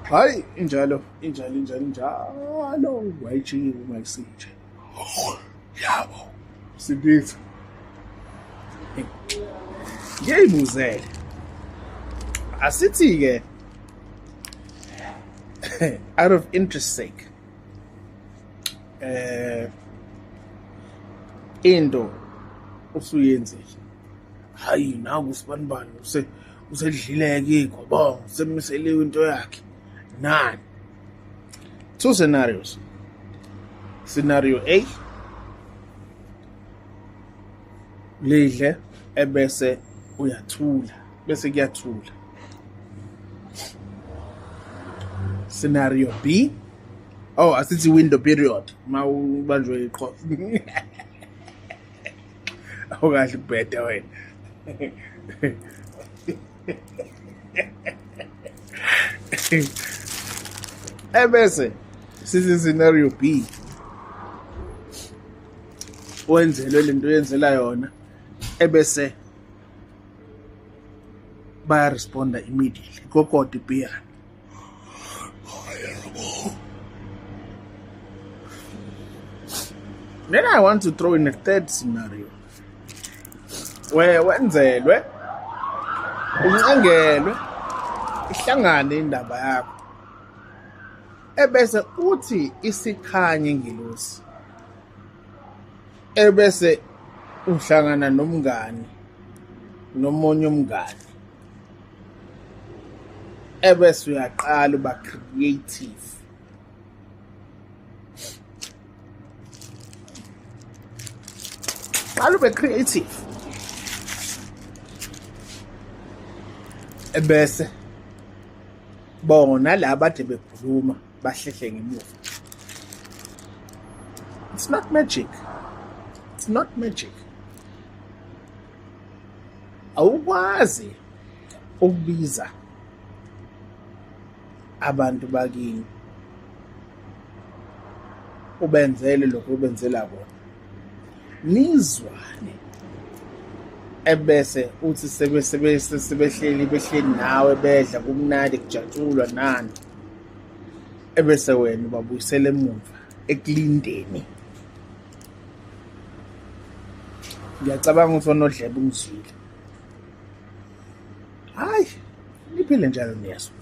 Hayi, injalo, injalo, injalo, injalo. Wayijiki uma isinje. Yabo. Sibitha. Ngiyibuzele. Asithi ke out of interest sake into usuyenzile, hayi naku sibanibani usedlileke igobongo, usemiseliwe into yakhe nani. Two scenarios. Scenario A, lidle ebese uyathula, bese kuyathula. Scenario B, oh, asithi window period uma ubanjwe iqhosa. Awukahle kubheda wena. Ebese sithi scenario B, wenzelwe lento oyenzela yona, ebese bayaresponda immediately, kokode ipiyano. Then I want to throw in a third scenario where wenzelwe, uncengelwe, ihlangane indaba yakho, ebese uthi isikhanye ingilosi, ebese uhlangana nomngani nomunye umngani, ebese uyaqala uba creative. Qala ube creative, ebese bona laba ade bekhuluma bahlehle ngemuva. It's not magic, it's not magic. Awukwazi ukubiza abantu bakini ubenzele lokho ubenzela kona, nizwane, ebese uthi sebehleli behleli nawe, bedla kumnandi, kujatshulwa nani, ebese wena ubabuyisela emuva ekulindeni. Ngiyacabanga ukuthi onodlebe ungizwile. Hayi, niphile njalo niyezwa.